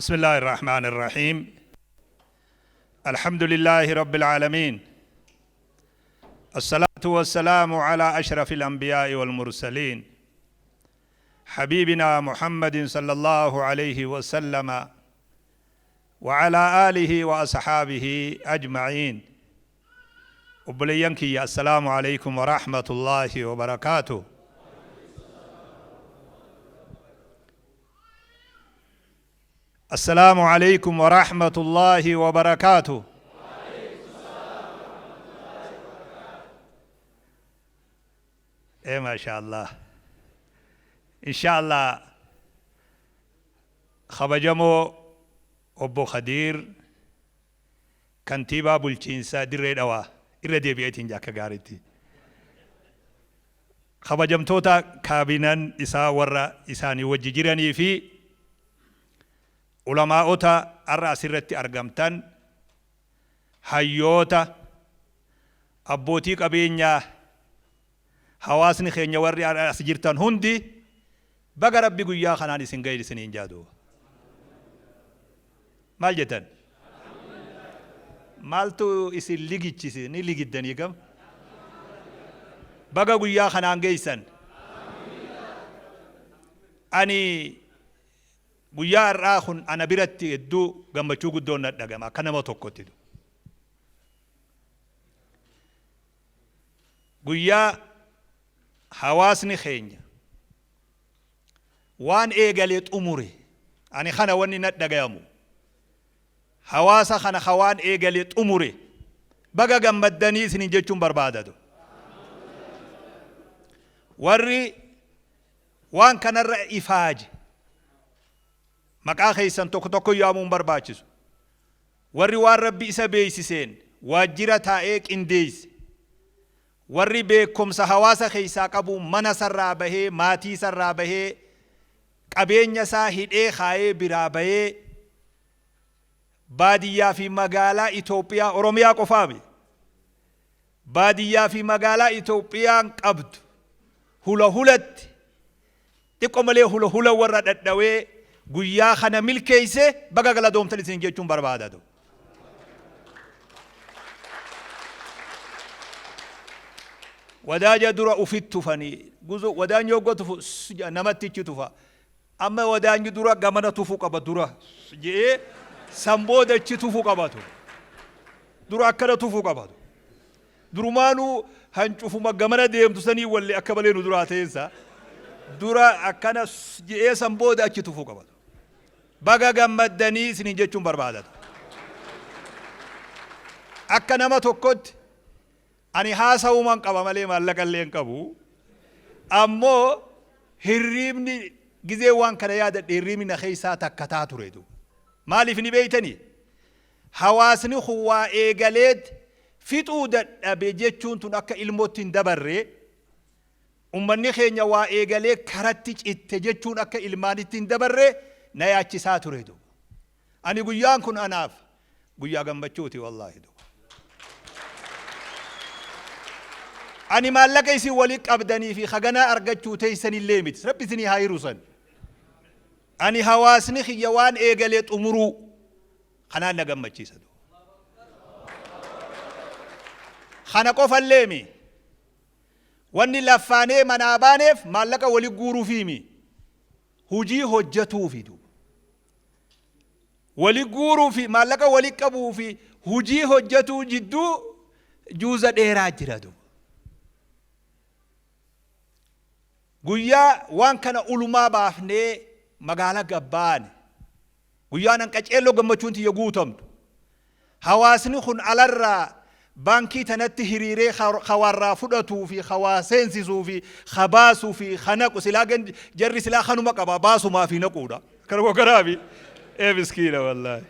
بسم الله الرحمن الرحيم. الحمد لله رب العالمين، الصلاة والسلام على أشرف الأنبياء والمرسلين، حبيبنا محمد صلى الله عليه وسلم وعلى آله وأصحابه أجمعين. Obboleeyyan kiyya، السلام عليكم ورحمة الله وبركاته. السلام عليكم ورحمة الله وبركاته. إيه، ما شاء الله، إن شاء الله. Kabajamoo obbo Khadiir, kantiibaa bulchiinsa Dirree Dhawaa, irra deebi'eetiin akka gaariitti. Kabajamtoota kaabinan isaa, warra isaanii wajji jiranii fi ulamaa'ota har'a asirratti argamtan, hayyoota, abbootii qabeenyaa, hawaasni keenya warri as jirtan hundi, baga Rabbi guyyaa kanaan isin ga'e isiniin jaadu. Maal jettan? Maaltu isin ligichise? Ni ligiddanii gam? Baga guyyaa kanaan geessan. Ani guyyaa har'aa kun ana biratti hedduu gammachuu guddoon na dhagama akka nama tokkotti. Guyyaa hawaasni keenya waan eegalee xumure, ani kana wanni na dhagayamu, hawaasa kana ka waan eegalee xumure baga gammaddanii isinin jechuun barbaadatu. Warri waan kanarra ifaaje, maqaa keessan tokko tokko yaamuun barbaachisu. Warri waan Rabbi isa beeksiseen waajjira taa'ee qindeesse, warri beekumsa hawaasa keessaa qabu mana sarraa bahee, maatii sarraa bahee, qabeenya isaa hidhee kaayee biraa bahee, baadiyyaa fi magaalaa Itoophiyaa, Oromiyaa qofaami, baadiyyaa fi magaalaa Itoophiyaan qabdu hula hulatti, xiqqoo malee hula hula warra dhadhawee guyyaa kana milkeeyse, baga galatoomtan isin jechuun barbaadatu. Wadaaja dura ufit tufanii wadaanyi hoggoo tufu namatti ichi tufa. Amma wadaanyi dura gamana tufu qaba, dura je'ee san booda ichi tufu qabatu. Dura akkana tufu qabatu. Durumaanuu hancufuma gamana deemtu sanii walli akka malee nu duraa teensa. Dura akkana je'ee san booda achi tufuu qabatu. Baga gammaddanii isiniin jechuun barbaadatu. Akka nama tokkotti ani haasa'uman qaba malee maallaqa illee hin qabu. Ammoo hirriibni gizee waan kana yaadadhe hirriibni na keessaa takkataa ture. Maaliif ni beeytanii? Hawaasni kun waa eegaleet fixuu dadhabe jechuun tun akka ilmootti hin dabarre, ummanni keenya waa eegalee karatti citte jechuun akka ilmaanitti hin dabarre na yaachisaa ture. Ani guyyaan kun anaaf guyyaa gammachuuti, wallaahi. Ani maallaqa isin walii qabdanii fi haganaa argachuu teessanillee miti. Rabbi isinii haa hirusan. Ani hawaasni kiyya waan eegalee xumuruu kanaan na gammachiisa. Kana qofallee mi. Wanni laffaanee manaa baaneef maallaqa wali guuruufiimi. Hujii hojjetuufi duuba. Wali guuruu fi maallaqa wali qabuu fi hujii hojjetuu jidduu juuza dheeraa jira duuba. Guyyaa waan kana ulumaa baafnee magaalaa gabbaane, guyyaan hanqaceelloo gammachuun tiyya guutamtu. Hawaasni kun alarraa baankii tanatti hiriiree hawaarraa fudhatuu fi hawaa seensisuu fi habaasuu fi hanaqu, silaa jarri silaa kanuma qaba, baasumaa fi naquudha. Kana gogaraafi ee miskiina, wallaahi.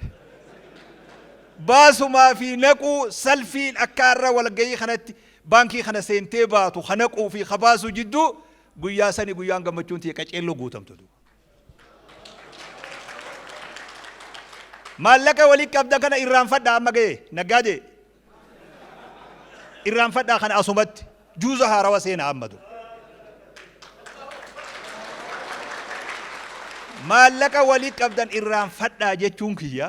Baasumaa fi naquu, salfiin akka har'a walgahii kanatti baankii kana seentee baatu hanaquu fi habaasuu jidduu, guyyaa sani guyyaan gammachuun tiyya qaceelloo guutamtu. Maallaqa walii qabdan kana irraanfadhaa, amma ga'e naggaadee irraanfadhaa. Kana asumatti juuza haarawa seenaa ammatu. Maallaqa walii qabdan irraanfadhaa jechuun kiyya,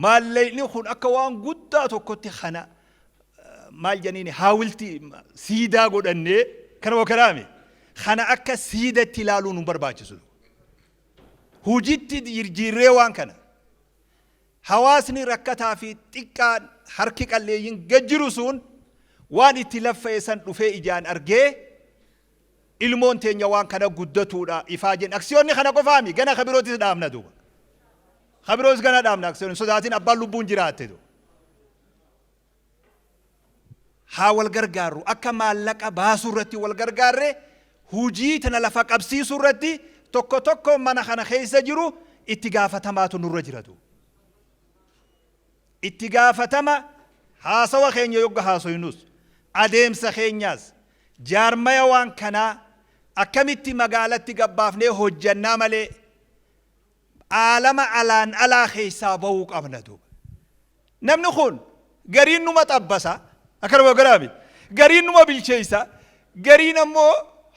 maallaqni kun akka waan guddaa tokkotti kana maal janiini haawiltii siidaa godhannee kana wakaraame kana akka siidatti ilaaluu nu barbaachisu. Hujitti jirjiirree waan kana hawaasni rakkataa fi xiqqaan harki qalleeyyiin gad jiru sun waan itti laffa'e san dhufee ijaan argee ilmoon teenya waan kana guddatuudha ifaajeen. Aksiyoonni kana qofaami, gana ka birootis dhaabna duuba. Ka biroos gana dhaabna aksiyoonni, sodaatin abbaan lubbuun jiraatte duuba. Haa wal gargaarru, akka maallaqa baasuu irratti wal gargaarre, hujii tana lafa qabsiisuu irratti tokko tokko mana kana keessa jiru itti gaafatamaatu nurra jira duuba. Itti gaafatama haasawa keenya yogga haasoynus, adeemsa keenyaas, jaarmaya waan kanaa akkamitti magaalatti gabbaafnee hojjannaa malee aalama alaan alaa keessaa ba'uu qabna duuba. Namni kun gariin numa xabbasa, akkanuma garaami, gariin numa bilcheessa, gariin ammoo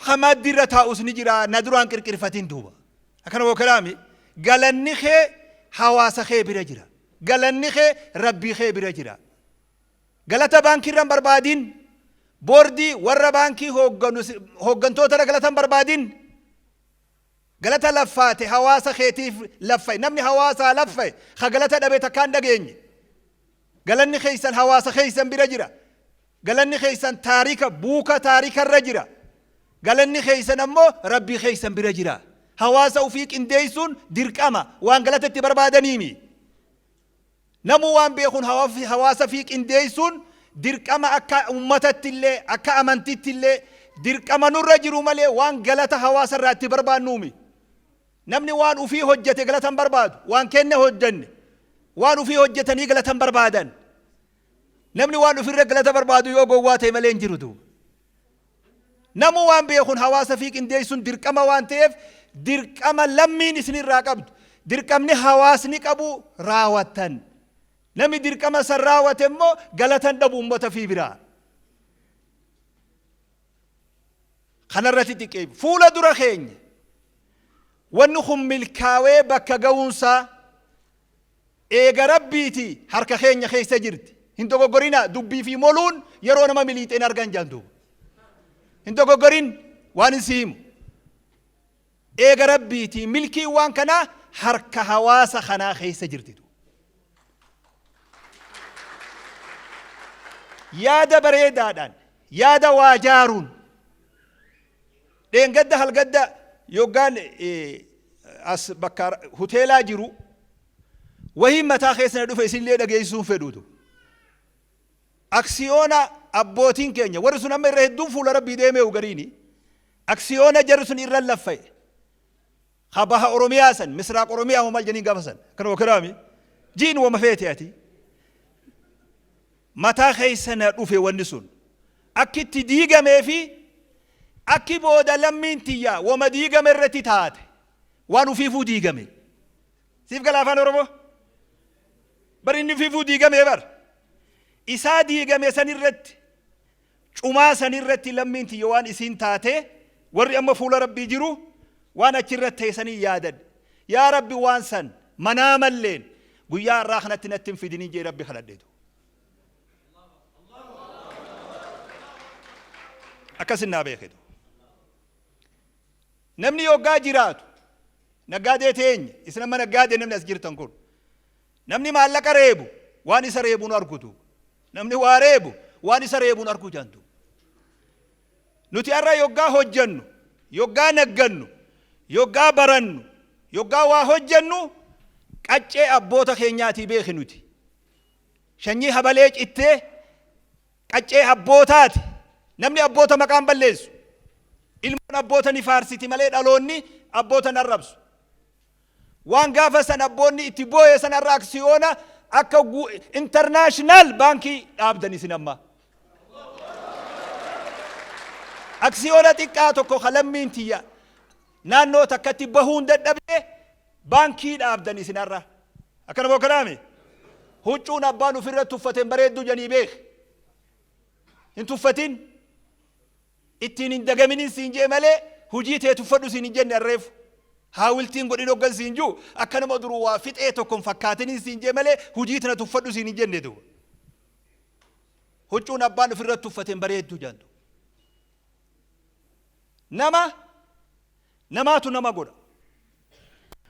hamaaddii irra taa'us ni jira, na duraan qirqirfatin duuba. Akkanuma garaami, galanni kee hawaasa kee bira jira. Galanni kee Rabbii kee bira jira. Galata baankii irra hin barbaadin. Boordii warra baankii hoogganu hooggantoota irra galata hin barbaadin. Galata laffaate hawaasa keetiif laffa'e. Namni hawaasaa laffa'e ka galata dhabe takkaan dhageenye. Galanni keessan hawaasa keessan bira jira. Galanni keessan taarika buuka taarika irra jira. Galanni keessan ammoo Rabbii keessan bira jira. Hawaasa ofii qindeessuun dirqama, waan galata itti barbaadaniimi. Namuu waan beekuun hawaasa ofii qindeessuun dirqama, akka ummatatti illee akka amantitti illee dirqama nurra jiru malee waan galata hawaasa irraa itti barbaannuumi. Namni waan ofii hojjete galata hin barbaadu, waan kenne hojjenne waan ofii hojjetanii galata hin barbaadan. Namni waan ofirra galata barbaadu yoo gowwaa ta'e malee hin jiru duuba. Namuu waan beekuun hawaasa fi qindeessuun dirqama waan ta'eef, dirqama lammiin isinirraa qabdu, dirqamni hawaasni qabu raawwattan. Namni dirqama san raawwate immoo galata hin dhabu uummata fi biraa. Kanarratti xiqqee fuula dura keenya wanni kun milkaawee bakka ga'uunsaa eega Rabbiiti harka keenya keessa jirti. Hin dogoggorinaa, dubbii fi moluun yeroo nama miliixeen argan jaan duuba. Hin dogoggorin, waan hin si himu. Eega Rabbiiti milkiin waan kanaa harka hawaasa kanaa keessa jirti. Yaada bareedaadhaan, yaada waa jaaruun, dheengadda halgadda yoggaan as bakka hoteelaa jiru wahiin mataa keessa na dhufe isinillee dhageessisuun fedhuutu. Aksiyoona abbootiin keenya warri sun amma irra hedduun fuula Rabbii deemee gariini aksiyoona jarri sun irra laffa'e ha baha Oromiyaa san, misraaq Oromiyaa maal jeniin gaafa san kana wakiraami jiin wama feete ati mataa keessa na dhufe wanni sun akki itti diigamee fi akki booda lammiin tiyya wama diigame irratti taate, waan ufiifuu diigame. Siif gala afaan Oromoo? Bar inni ufiifuu diigamee, bar isaa diigame san irratti, cumaa san irratti lammiin tiyya waan isiin taate, warri amma fuula Rabbii jiru waan achi irratti ta'e sanii yaadadhe. Yaa Rabbi, waan san manaa malleen guyyaa har'aa kanatti natti hin fidinin jee Rabbi kadhadheetu. Akkasin naa beeketu. Namni yoggaa jiraatu naggaadee teenya, isin amma naggaadee, namni as jirtan kun, namni maallaqa reebu waan isa reebuun argutu, namni waa reebu waan isa reebuun arguu jaantu. Nuti har'a yoggaa hojjannu, yoggaa naggannu, yoggaa barannu, yoggaa waa hojjannu, qaccee abboota keenyaatii beeki nuti. Shanyii habalee cittee qaccee abbootaati. Namni abboota maqaan balleessu. Ilmoon abboota ni faarsiti malee dhaloonni abboota hin arrabsu. Waan gaafa san abboonni itti booye san har'a aksiyoona akka international baankii dhaabdan isin amma. Aksiyoona xiqqaa tokko ka lammiin tiyya naannoo takkatti bahuun dadhabde baankii dhaabdan isin har'a. Akkana moo kanaami? Huccuun abbaan ofirra tuffateen bareedduu janii beek. Hin tuffatin. Ittiin hin dagaminin siin jee malee hujii tee tuffadhu siin hin jenne arreefu. Haawiltiin godhin hoggan siin jiru akka nama duruu waa fixee tokko hin fakkaatiniin siin jee malee hujii tana tuffadhu siin hin jenne duuba. Huccuun abbaan ofirratti uffate hin bareeddu jaantu. Nama namaatu nama godha.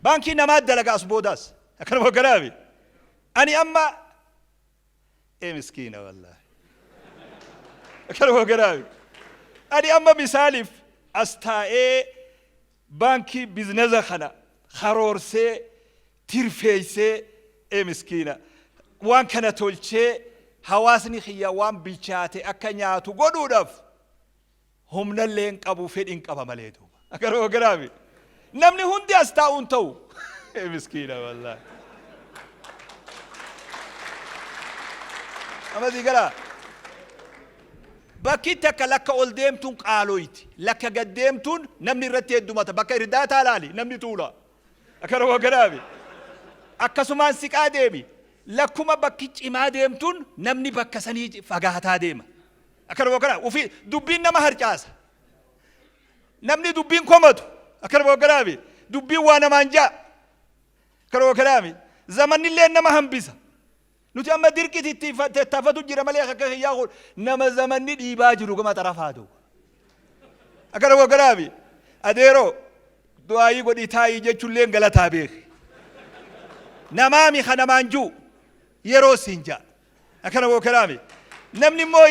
Baankii namaa dalaga as boodaas. Akkanuma garaabi. Ani amma ee miskiina wallaahi. Akkanuma garaabi. Ani amma misaaliif as taa'ee baankii bizineza kana karoorsee tirfeessee ee miskiina waan kana tolchee hawaasni kiyya waan bilchaate akka nyaatu godhuudhaaf humnallee hin qabu, fedhin qaba malee duuba. Garuu garaami. Namni hundi as taa'uun ta'u. Miskiina wallaahi. Amma sii galaa. Bakki takka lakka ol deemtuun qaaloyti. Lakka gad deemtuun namni irratti heddumata. Bakka irdaataa laali namni tuula. Akkanuma garaami. Akkasumaan siqaa deemi. Lakkuma bakki cimaa deemtuun namni bakka sanii fagaataa deema. Akkanuma kana ofii dubbiin nama harcaasa. Namni dubbiin komatu akkanuma kanaami dubbiin waa namaan ja'a. Akkanuma kanaami zamannillee nama hambisa. Nuti amma dirqiti itti tattaafatu jira malee akka kiyyaa kun nama zamanni dhiibaa jiru gama xarafaa duuba. Akkanuma kanaami adeeroo du'aayii godhii taa'ii jechuullee galataa beeki. Namaami ka namaan ji'u yeroo siin ja'a. Akkana moo kanaami? Namni immoo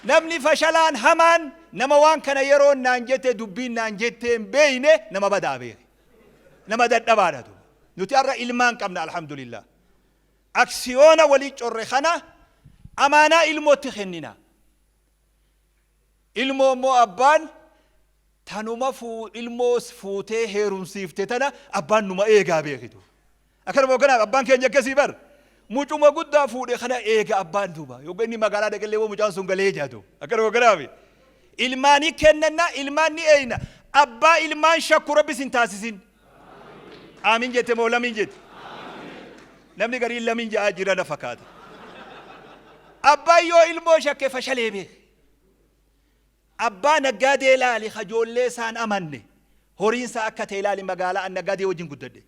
namni fashalaan hamaan nama waan kana yeroon naan jette dubbiin naan jettee hin beeyne nama badaa beeki. Nama dadhabaadha duuba. Nuti har'a ilmaan qabna alhamdulillah. Aksiyoona walii corre kana amaanaa ilmootti kennina. Ilmoo immoo abbaan tanuma fuu ilmoo fuutee heerumsiifte tana abbaan numa eegaa beekitu. Akkanuma kanaaf abbaan keenya akkasii bar. Mucuma guddaa fuudhe kana eega abbaan duuba. Yogga inni magaalaa dhaqellee immoo mucaan sun galee jaatu. Akkanuma kanaaf ilmaanii kennanna ilmaan ni eeyna. Abbaa ilmaan shakku rabbi sin taasisin. Aamin jette moo lamiin jette? Namni gariin lamiin ja'aa jira na fakkaata. Abbaan yoo ilmoo shakke fashalee beeke. Abbaa naggaadee laali ka ijoollee isaan amanne horiin isaa akka ta'e laali magaalaa an naggaadee wajjin guddadhe.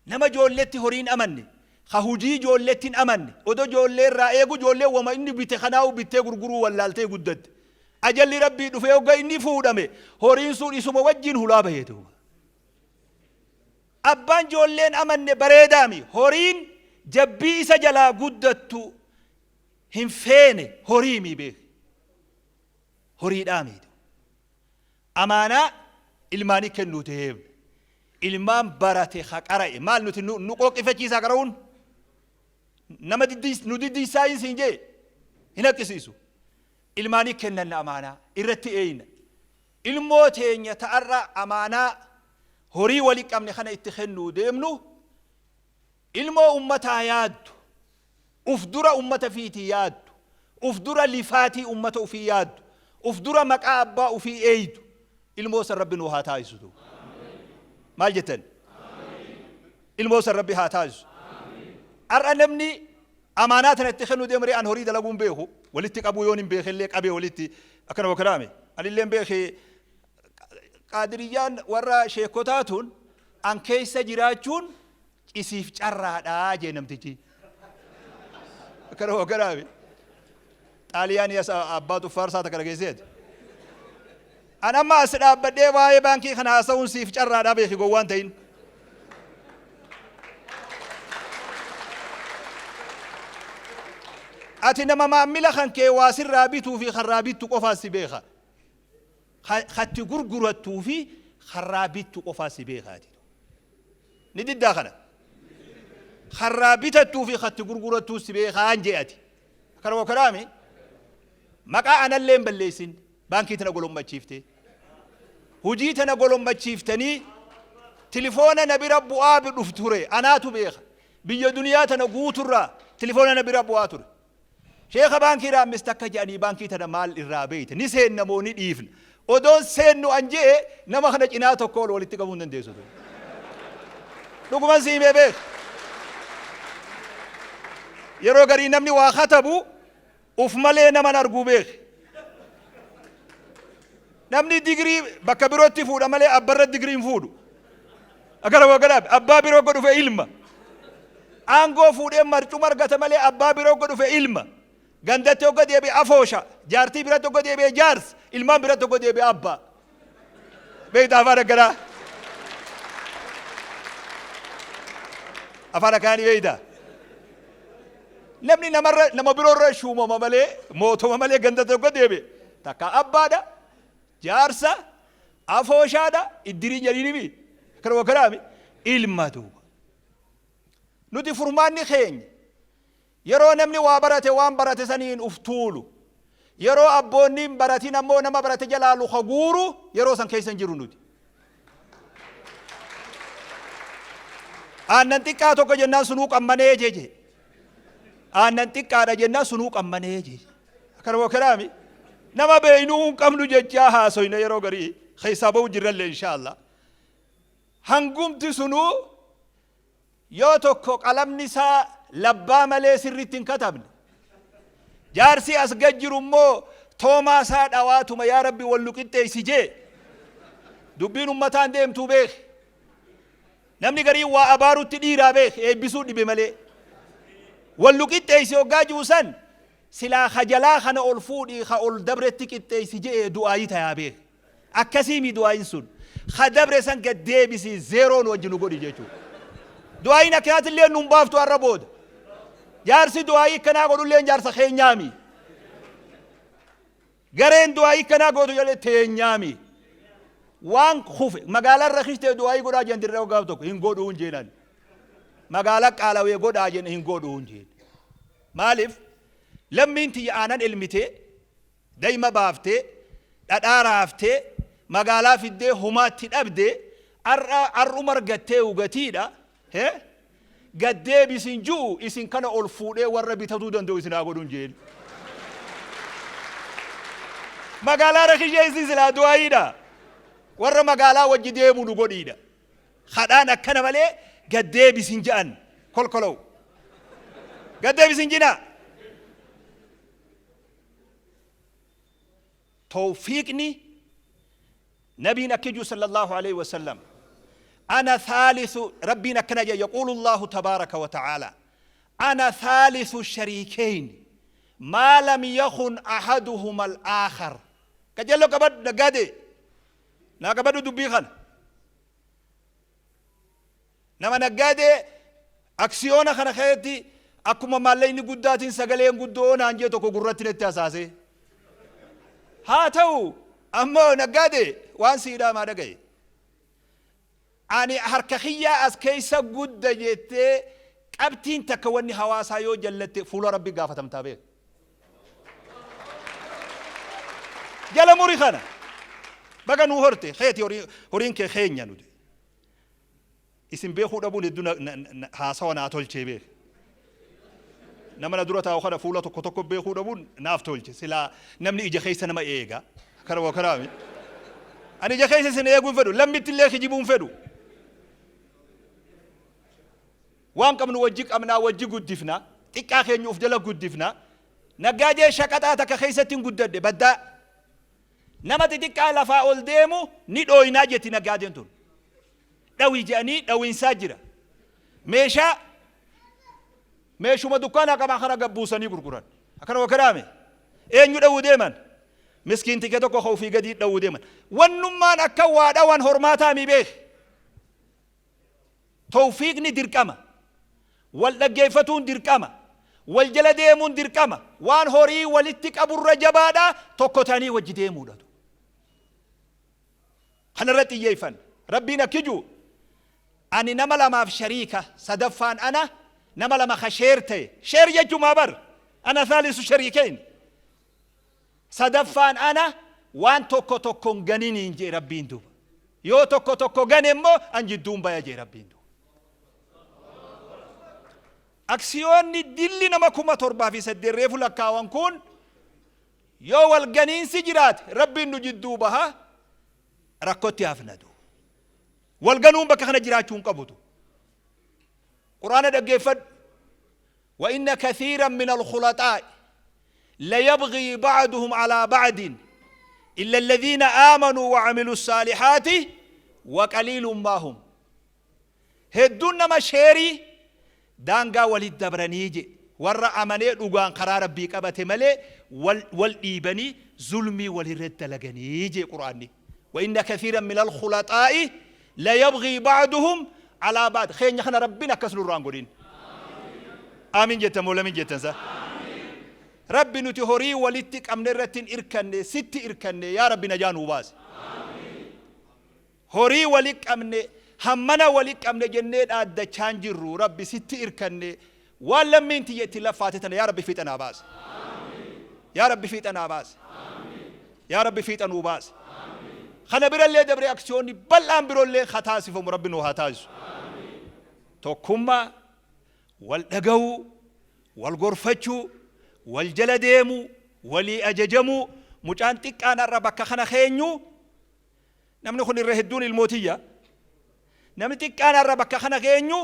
Nama ijoolleetti horiin amanne ka hujii ijoolleetti hin amanne odoo ijoollee irraa eegu ijoollee wama inni bite kanaa'u bittee gurguruu wallaaltee guddatte. Ajalli rabbii dhufee hogga inni fuudhame horiin sun isuma wajjin hulaa bahee duuba. Abbaan ijoolleen amanne bareedaami horiin jabbii isa jalaa guddattu hin feene horiimii beeki. Horiidhaamii. Amaanaa ilmaanii kennuu deemna. Ilmaan barate ha qara'e maal nuti nu qooqqifachiisaa qara'uun nama nu diddiisaa hin siin jee hin haqqisiisu. Ilmaanii kennanna amaanaa irratti eeyna. Ilmoo teenya ta'arra amaanaa horii wali qabne kana itti kennuu deemnu ilmoo ummataa yaaddu uf dura ummata fiitii yaaddu, uf dura lifaatii ummata ufii yaaddu, uf dura maqaa abbaa ufii eeydu ilmoo san Rabbi nuu haa taasisu duuba. Maal jettan? Ilmoo san Rabbi haa taasisu. Har'a namni amaanaa tana itti kennuu deemree an horii dalaguun beeku walitti qabuu yoon hin beekellee qabee walitti akkana wakalaame anillee beekee qaadiriyyaan warra sheekotaa tun an keessa jiraachuun isiif carraadha jee namtichi. Akkana hoo garaabe. Xaaliyaanii as abbaa tuffaarsaa takka dhageesseeti. An amma as dhaabbadhee waa'ee baankii kana haasa'uun siif carraadha beeki gowwaan ta'in. Ati nama maammila kan kee waa sirraa bituu fi karraa bittu qofaa si beeka. Katti gurgurattuu fi karraa bittu qofaa si beekaati. Ni diddaa kana. Karraa bitattuu fi katti gurgurattuu si beekaan jee ati. Akkana moo kanaami? Maqaa anallee hin balleessin. Baankii tana golommachiiftee. Hujii tana golommachiiftanii tilifoona na bira bu'aa dhuf ture. Anaatu beeka. Biyya duniyaa tana guuturraa tilifoona na bira bu'aa ture. Sheekha baankii raammis takka je'anii baankii tana maal irraa beeyta? Ni seenna moo ni dhiifna? Odoon seennu an je'e nama kana cinaa tokko ol walitti qabuu hin dandeessu ture. Dhuguman si himee beeka. Yeroo garii namni waa katabu uf malee naman arguu beeki. Namni digirii bakka birootti fuudha malee abbarra digirii hin fuudhu. Akkana waa godhaa abbaa biroo godhu dhufe ilma. Aangoo fuudhee marcuma argata malee abbaa biroo godhu dhufe ilma. Gandatti hogga deebi'e afoosha. Jaartii biratti hogga deebi'e jaarsa. Ilmaan biratti hogga deebi'e abbaa. Beektaa afaan akkanaa? Afaan akkanaa ni beektaa? Namni namarra nama biroorra shuumama malee mootoma malee ganda tokko deebi'e. Takka abbaadha, jaarsa, afooshaadha, iddirii jedhiinimi. Kanuma kanaami ilma duuba. Nuti furmaanni keenya Yeroo namni waa barate waan barate saniin uf tuulu, yeroo abboonni hin baratin ammoo nama barate jalaa luka guuru yeroo san keessa hin jirru nuti. Aannan xiqqaa tokko jennaan sunuu qammanee jeje. Aannan xiqqaadha jennaan sunuu qammanee jeje. Akkana moo kanaami? Nama beeynuu hin qabnu jechaa haasoyna yeroo garii keessaa ba'u jirrallee inshaallah. Hangumti sunuu Yoo tokko qalamni isaa labbaa malee sirriitti hin katabne, jaarsi as gad jiru immoo toomaa isaa dhawaatuma yaa Rabbi wal nu qixxeessi jee, dubbiin ummataan deemtuu beeki. Namni gariin waa abaarutti dhiiraa beeki, eebbisuu dhibe malee. Wal nu qixxeessi hoggaa jiru san, silaa ka jalaa kana ol fuudhii ka ol dabretti qixxeessi je'ee du'aayii tayaa beeki. Akkasii mi du'aayin sun? Ka dabre san gad deebisii zeeroo nu wajji nu godhi jechuudha. Du'aayin akkanaatillee nun baaftu har'a booda. Jaarsi du'aayii akkanaa godhulleen jaarsa keenyaami. Gareen du'aayii akkanaa gootu jedhee teenyaami. Waan kufe magaalaa irra kishtee du'aayii godhaa jedhan dirree gaaf tokko hin godhuun jeenan. Magaalaa qaalawee godhaa jedhan hin godhuun jeen. Maaliif lammiin tiyya aanan elmitee Dayma baaftee, dhadhaa raaftee, magaalaa fiddee homaa itti dhabde, ar'a ar'uma argattee gatiidha. He? Gad deebisin ju'u isin kana ol fuudhee warra bitatuu danda'u isin haa godhun jeen. Magaalaa rakishee isin silaa du'aayiidha. Warra magaalaa wajji deemu nu godhiidha. Kadhaan akkana malee gad deebisin ja'an kolkolow. Gad deebisin jinaa. Tawfiiqni Nabiin akki jiru sallallahu alaihi wasallam ana thaalithu Rabbiin akkana jedha yaquulu Allahu tabaaraka wa ta'aala ana thaalithu shariikeyn maa lam yakun ahaduhuma al-aakhar qajeello qabadhu naggaadee naa qabadhu dubbii kana Nama naggaadee aksiyoona kana keessatti akkuma maallaqni guddaatiin sagaleen guddoo naan jee tokko gurratti natti hasaasee. Haa ta'u ammoo naggaadee waan sii dhaamaa dhagaye. Ani harka kiyyaa as keessa gudda jettee qabxiin takka wanni hawaasaa yoo jallatte fuula rabbi gaafatamtaa beeka. Jala muri kana. Baga nuu horte keeti horiin kee keenya nuti. Isin beekuu dhabuun hedduu haasawa naa tolchee beek. Nama na dura taa'u kana fuula tokko tokko beekuu dhabuun naaf tolche. Silaa namni ija keessa nama eega. Kana waa kanaami. Ani ija keessa isin eeguu hin fedhu. Lammitti illee kijibuu hin fedhu. Waan qabnu wajji qabnaa wajji guddifna. Xiqqaa keenya uf jala guddifna. Naggaadee shaqaxaa takka keessatti hin guddadhe baddaa. Nama xixiqqaa lafaa ol deemu ni dhooynaa jetti naggaadeen tun. Dhawi jedhanii dhawinsaa jira. Meeshaa meeshuma dukkaanaa qabaa kana gabbuusanii gurguran. Akkana wakaraame. Eenyu dhawuu deeman? Miskiinticha tokko ka ofii gadii dhawuu deeman. Wannummaan akka waa dhawan hormaataa mi beeki. Towfiiqni dirqama. Wal dhaggeeffatuun dirqama. Wal jala deemuun dirqama. Waan horii walitti qaburra jabaadha tokko ta'anii wajji deemuudha. Kanarra xiyyeeffan. Rabbiin akki jiru ani nama lamaaf shariika sadaffaan ana nama lama ka sheer ta'e. Sheer jechuun maa bar? Ana thaalisu shariikeyn. Sadaffaan ana waan tokko tokko hin ganiniin jee Rabbiin duuba. Yoo tokko tokko gane immoo an jidduun baya jee Rabbiin duuba. Aksiyoonni dilli nama 7008 reefu lakkaawan kun yoo wal ganiinsi jiraate Rabbiin nu jidduu baha rakkotti hafna duuba. Wal ganuun bakka kana jiraachuu hin qabutu. Qur'aana dhaggeeffadhu. Wa inna kathiiran min alkhulaxaa'i layabghii ba'duhum alaa ba'din Illa alladhiina aamanuu wa amilu saalihaati wa qaliilun maa hum. Hedduun nama sheerii daangaa walit dabranii je. Warra amanee dhugaan karaa Rabbii qabate malee wal wal dhiibanii zulmii walirratti dalaganii je Qur'aanni. Wa inna kathiiran minal khulaxaa'i la yabghii ba'duhum alaa ba'd. Keenya kana Rabbiin akkas nurraa hin godhin. Aamiin jettan moo lamin jettan sa? Rabbi nuti horii walitti qabne irratti hin irkanne sitti irkanne yaa Rabbi najaa nuu baasi. Horii wali qabne hammana wali qabne jennee dhaaddachaa hin jirru Rabbi sitti irkanne waan lammiin tiyya itti laffaate tana yaa Rabbi fiixa naa baasi. Yaa Rabbi fiixa naa baasi. Yaa Rabbi fiixa nuu baasi. Kana birallee dabree aksiyoonni bal'aan biroollee ha taasifamu Rabbi nuu haa taasisu. Tokkummaa, wal dhaga'uu, wal gorfachuu, wal jala deemuu, walii ajajamuu, mucaan xiqqaan har'a bakka kana keenyu Namni kun irra hedduun ilmoo tiyya. Namni xiqqaan har'a bakka kana geenyu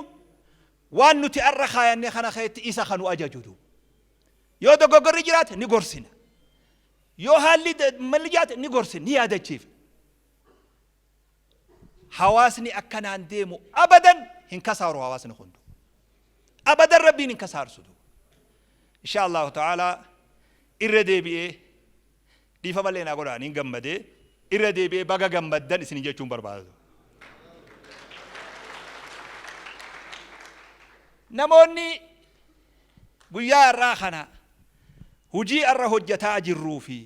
waan nuti har'a kaayanne kana keessatti isa kan nu ajaju duuba. Yoo dogoggorri jiraate ni gorsina. Yoo haalli malli jiraate ni gorsina, ni yaadachiifna. Hawaasni akkanaan deemu abadan hin kasaaru hawaasni kun duuba. Abadan Rabbiin hin kasaarsu duuba. Insha Allahu ta'ala irra deebi'ee Dhiifama illee naa godhaa nin gammadee irra deebi'ee baga gammaddan isinin jechuun barbaada. Namoonni guyyaa har'aa kana hojii har'a hojjetaa jirruu fi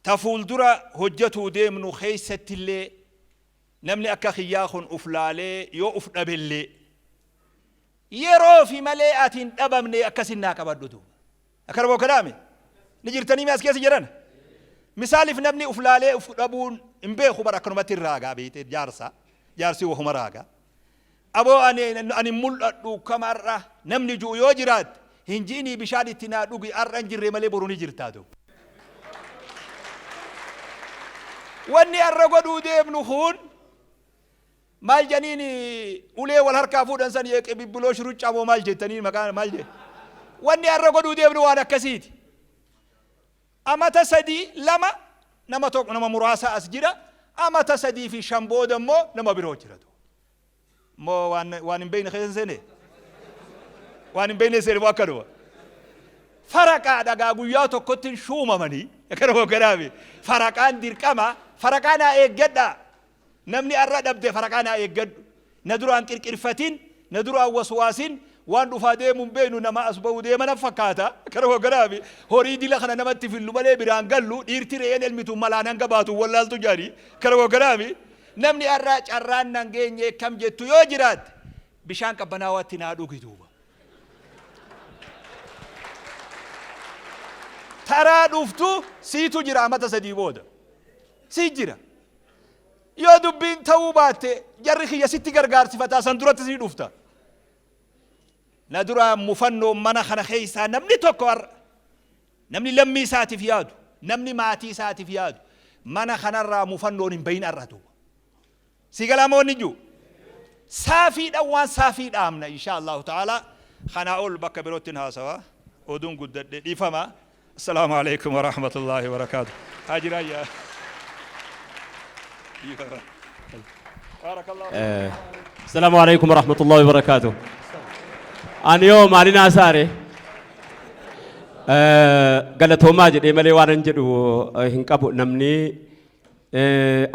ta fuuldura hojjetuu deemnu keessattillee namni akka kiyyaa kun uf laalee yoo uf dhabellee yeroo fi malee ati hin dhabamne akkasin naa qabadhu duuba. Akkana moo kanaami? Ni jirtanii mee as keessa jiran? Misaalif namni uf laalee uf dhabuun hin beeku bara akkanumatti hin raagaa beekte jaarsa. Jaarsi wahuma raagaa. Aboo ani ani mul'adhu kama har'a namni ju'u yoo jiraatte hin ji'inii bishaan itti naa dhugi har'a hin jirre malee boru ni jirtaa duuba. Wanni har'a godhuu deemnu kun Maal janiin ulee wal harkaa fuudhan san yeqibibbiloosh ruccaa moo maal jettaniin maqaa maal jee. Wanni har'a godhuu deemnu waan akkasiiti. Amata 3 2 nama tokko nama muraasa as jira. Amata 3 fi 5 booda immoo nama biroo jira. Moo waan waan hin beekne keessa seene? Waan hin beekne seene moo akkanuma? Faraqaa dhagaa guyyaa tokkotti hin shuumamanii. Akkanuma garaami. Faraqaan dirqama. Faraqaa naa eeggadhaa. Namni arra dhabde faraqaa naa eeggadhu. Na duraan qirqirfatin, na duraan waswaasin, waan dhufaa deemu hin beeknu nama as ba'u deema na fakkaata. Kana hogganaami horii dila kana namatti fillu malee biraan gallu dhiirti re'een elmitu malaan hanga baatu hin wallaaltu jedhani. Kana hogganaami namni arra carraan nan geenye kam jettu yoo jiraatte bishaan qabbanaawaatti naa dhugi duuba. Taraa dhuftu siitu jira amata 3 booda. Sii jira. Yoo dubbiin ta'uu baatte jarri kiyya sitti gargaarsifataa san durattis ni dhufta. Na duraa mufannoon mana kana keessaa namni tokko har'a namni lammii isaatiif yaadu namni maatii isaatiif yaadu mana kanarraa mufannoon hin bahin har'a duuba. Si galaa moo wanni jiru? Saafiidhaan waan saafii dhaamna insha Allahu ta'ala kanaa ol bakka birootti hin haasawa oduun guddadhe dhiifama. Assalaamu alaikum wa rahmatullahi wa barakaatuh. Haji Raayyaa. Baarakallahu. Assalaamu alaikum warahmatullahi wabarakaatuh. Ani yoo maalin haasaare galatoomaa jedhee malee waan an jedhu hin qabu namni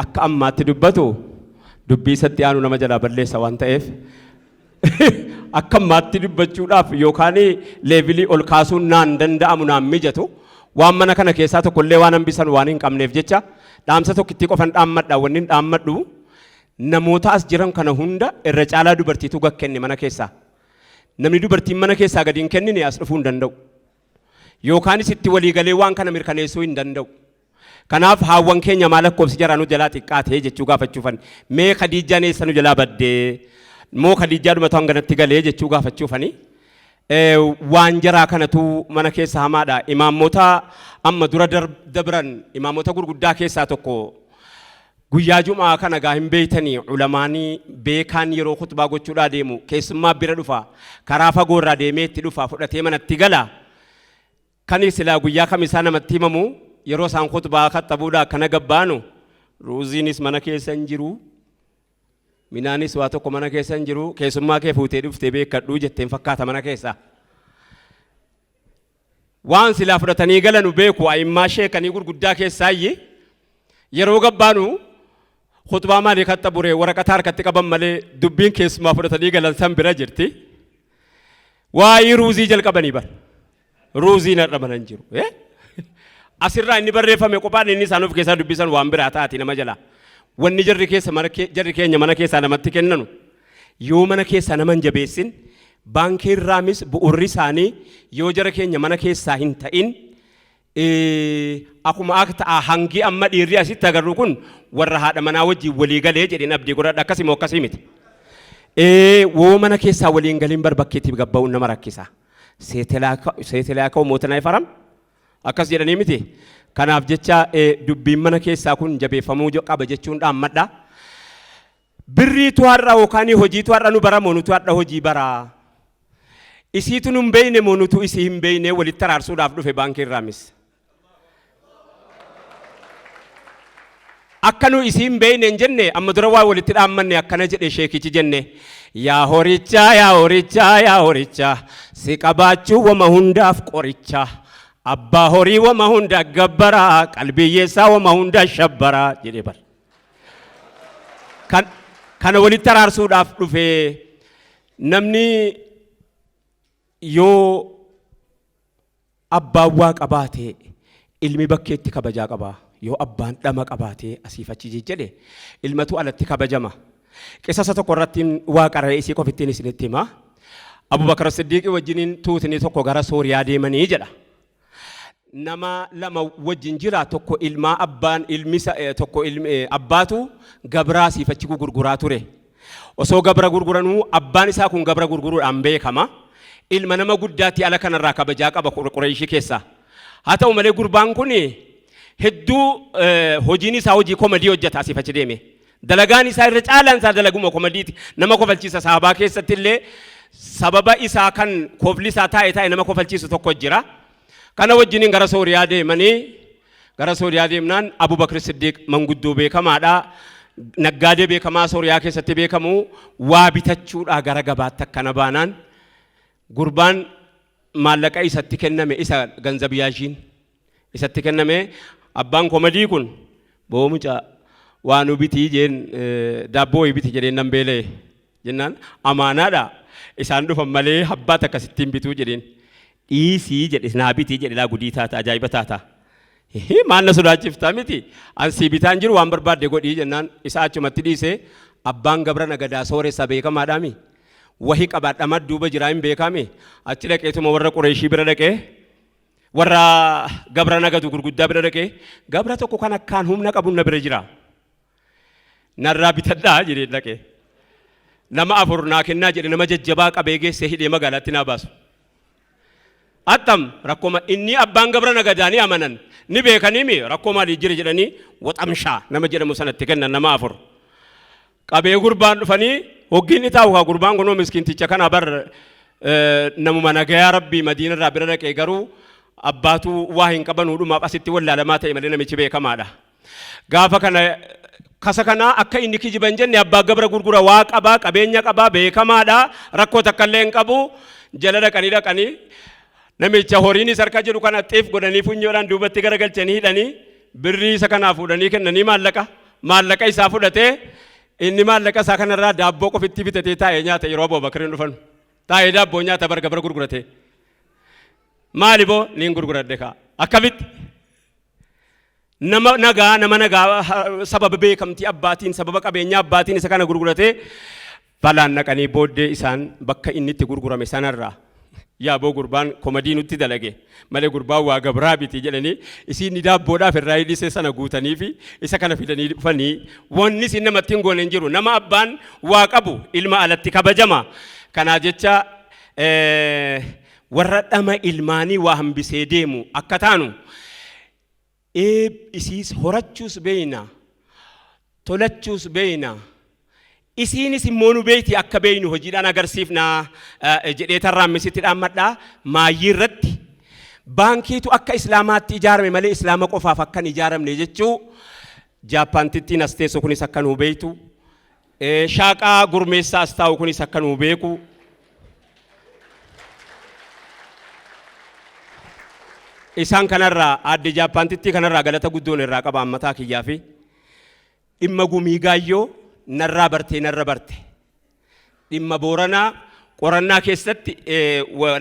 akka ammaatti dubbatu dubbii isatti aanu nama jalaa balleessa waan ta'eef akka ammaatti dubbachuudhaaf yookaan leevilii ol kaasuun naan danda'amu naan mijatu waan mana kana keessaa tokkollee waan hambisan waan hin qabneef jecha dhaamsa tokkittii qofan dhaammadha wanni hin dhaammadhu namoota as jiran kana hunda irra caalaa dubartiitu gad kenne mana keessaa. Namni dubartiin mana keessaa gadi hin kennine as dhufuu hin danda'u. Yookaanis itti walii galee waan kana mirkaneessuu hin danda'u. Kanaaf haawwan keenya maa lakkoofsi jaraa nu jalaa xiqqaate jechuu gaafachuufan. Mee Khadiijjaan eessa nu jalaa baddee? Moo Khadiijjaadhumatu hanganatti galee jechuu gaafachuufani. Waan jaraa kanatu mana keessa hamaadha. Imaamota amma dura dabran imaamota gurguddaa keessaa tokko guyyaa Jum'aa kana gaa hin beeytanii ulamaanii beekaan yeroo khutbaa gochuudhaa deemu keessummaa bira dhufa karaa fagoo irraa deemee itti dhufa fudhatee manatti gala. Kani silaa guyyaa kamisaa namatti himamu yeroo isaan khutbaa khaxabuudhaa akkana gabbaanu ruuziinis mana keessa hin jiru, minaanis waa tokko mana keessa hin jiru, keessummaa kee fuutee dhuftee beekadhuu jetteen fakkaata mana keessa. Waan silaa fudhatanii galanu beeku a'immaa sheekanii gurguddaa keessaayyi yeroo gabbaanu khutbaa maalii khaxaburee waraqata harkatti qaban malee dubbiin keessumaa fudhatanii galan san bira jirti. Waa'ee ruuzii jalqabanii bar. Ruuziin har'a mana hin jiru. Asirraa inni barreeffame qophaan inni isaan of keessaa dubbisan waan biraa taati nama jalaa. Wanni jarri keessa mana jarri keenya mana keessaa namatti kennanu yoo mana keessaa nama hin jabeessin baankii irraamis bu'urri isaanii yoo jara keenya mana keessaa hin ta'in akkuma akka ta'a hangi amma dhiirri asitti agarru kun warra haadha manaa wajjin walii galee jedheen abdii godhadha akkasii moo akkasii miti. Woo mana keessaa waliin galiin bar bakkeetti gabba'uun nama rakkisa. Seetelaakoo mootanaa ifaram akkas jedhanii miti. Kanaaf jecha dubbiin mana keessaa kun jabeeffamuu qaba jechuun dhaammadha. Birriitu har'a yookaan hojiitu har'a nu bara moo nutu har'a hojii baraa? Isiitu nu hin beekne moo nutu isii hin beekne walitti araarsuudhaaf dhufe baankii irraamis. Akka nu isii hin beekne hin jenne amma dura waa walitti dhaammanne akkana jedhe sheekichi jenne. Yaa horichaa yaa horichaa yaa horichaa si qabaachuu wama hundaaf qoricha. Abbaa horii wama hunda gabbaraa qalbiyyeessaa wama hunda shabbaraa jedhee bara. Kan, kana walitti araarsuudhaaf dhufe namni yoo abbaan waa qabaate ilmi bakkeetti kabajaa qaba. Yoo abbaan dhama qabaate asiif achi jejjedhe ilmatu alatti kabajama. Qisasa tokko irratti waa qara'ee isii qofittiin isinitti hima. Abubakar Siddiiqii wajjiniin tuutni tokko gara Sooriyaa deemanii jedha. Nama lama wajjin jira tokko ilmaa abbaan ilmisa tokko ilmi abbaatu gabraa siif achi gurguraa ture. Osoo gabra gurguranuu abbaan isaa kun gabra gurguruudhaan beekama. Ilma nama guddaatti ala kanarraa kabajaa qaba Qureeshii keessaa. Haa ta'u malee gurbaan kun hedduu hojiin isaa hojii komadii hojjeta asiif achi deeme. Dalagaan isaa irra caalaan isaa dalaguma komadiiti. Nama kofalchiisa sahabaa keessatti illee sababa isaa kan kofli isaa taa'e taa'e nama kofalchiisu tokko jira. Kana wajjiniin gara Sooriyaa deemanii gara Sooriyaa deemnaan Abubakr Siddiiq manguddoo beekamaadha. Naggaadee beekamaa Sooriyaa keessatti beekamu waa bitachuudhaa gara gabaatti akkana baanaan gurbaan maallaqa isatti kenname isa ganzab yaashiin isatti kenname abbaan komadii kun boo mucaa waa nu bitii jeen daabboo wayii biti jedheen nan beela'e jennaan amaanaadha isaan dhufan malee abbaa takka sittiin bituu jedheen dhiisii jedhe naa bitii jedhe laa gudii taata ajaa'iba taata maal na sodaachifta miti an sii bitaan jiru waan barbaadde godhii jennaan isa achumatti dhiise abbaan gabra nagadaa sooressa beekamaadhaami wahi qabaadha madduuba jiraa hin beekaami achi dhaqeetuma warra Qureeshii bira dhaqee warra gabra nagadu gurguddaa bira dhaqee gabra tokko kan akkaan humna qabu na bira jira narraa bitadhaa jedhee dhaqee nama afur naa kennaa jedhe nama jajjabaa qabee geessee hidhee magaalaatti naa baasu. Attam rakkoma inni abbaan gabra nagadaa ni amanan ni beekaniimi rakkoo maalii jira jedhanii waxamshaa nama jedhamu sanatti kennan nama afur. Qabee gurbaan dhufanii hoggiin ni taa'u kaa gurbaan kunoo miskiinticha kana bar namuma nagayaa rabbii madiinarraa bira dhaqee garuu abbaatu waa hin qaban hudhumaaf asitti wallaalamaa ta'e malee namichi beekamaadha. Gaafa kana kasa kanaa akka inni kijiba hin jenne abbaa gabra gurgura waa qabaa qabeenya qabaa beekamaadha rakkoo takka illee hin qabu jala dhaqanii dhaqanii namicha horiin isa harka jiru kana xiif godhanii funyoodhaan duubatti garagalchanii hidhanii birrii isa kanaa fuudhanii kennanii maallaqa maallaqa isaa fudhatee inni maallaqa isaa kanarraa daabboo qofitti bitatee taa'ee nyaata yeroo Abu Bakriin dhufan taa'ee daabboo nyaata bar gabra gurguratee maali boo niin gurguradhe kaa akkamitti nama nagaa nama nagaa sababa beekamtii abbaatiin sababa qabeenyaa abbaatiin isa kana gurguratee balaan naqanii booddee isaan bakka inni itti gurgurame sanarraa yaa boo gurbaan komadii nutti dalage malee gurbaan waa gabraa biti jedhanii isiin daabboodhaaf irraa hidhise sana guutanii fi isa kana fidanii dhufanii wanni isin namatti hin goone hin jiru nama abbaan waa qabu ilma alatti kabajama kanaa jecha warra dhama ilmaanii waa hambisee deemu akka taanu isiis horachuus beeyna tolachuus beeyna isiinis immoo nu beeyti akka beeynu hojiidhaan agarsiifna jedhee tarraammisitti dhaammadha maayyii irratti Baankiitu akka Islaamaatti ijaarame malee Islaama qofaaf akka hin ijaaramne jechuu Jaappaantittiin as teessu kunis akka nuu beektu. Shaaqaa Gurmeessaa as taa'u kunis akka nuu beeku. Isaan kanarraa aadde Jaappaantittii kanarraa galata guddoon irraa qaba mataa kiyyaa fi dhimma Gumii Gaayyoo narraa bartee narra barte. Dhimma Booranaa qorannaa keessatti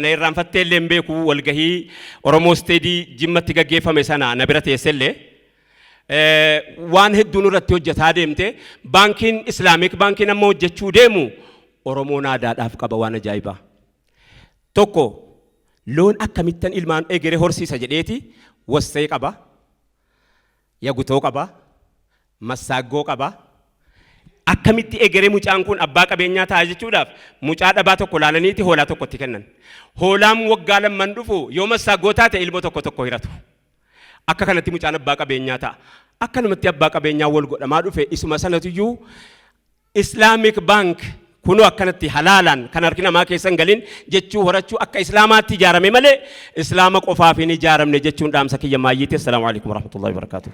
na irraanfattee illee hin beeku, walgahii Oromoo Study Jimmatti gaggeeffame sana na bira teessellee waan hedduu nurratti hojjetaa deemte. Baankiin Islamic baankiin amma hojjechuu deemu Oromoon aadaadhaaf qaba waan ajaa'ibaa. Tokko, loon akkamittan ilmaan egeree horsiisa jedheeti wassee qaba. Yagutoo qaba. Massaaggoo qaba. Akkamitti egeree mucaan kun abbaa qabeenyaa ta'a jechuudhaaf mucaa dhabaa tokko laalaniiti hoolaa tokko itti kennan. Hoolaan waggaa lamman dhufu yoo massaaggoo taate ilmoo tokko tokko hiratu. Akka kanatti mucaan abbaa qabeenyaa ta'a. Akkanumatti abbaa qabeenyaa wal godhamaa dhufe. Isuma sanatuyyuu Islamic Bank kunoo akkanatti halaalaan kan harki namaa keessa hin galin jechuu horachuu akka Islaamaatti ijaarame malee Islaama qofaaf hin ijaaramne jechuun dhaamsa kiyya maayyiitti. Assalaamu alaikum warahmatullahi wabarakatuh.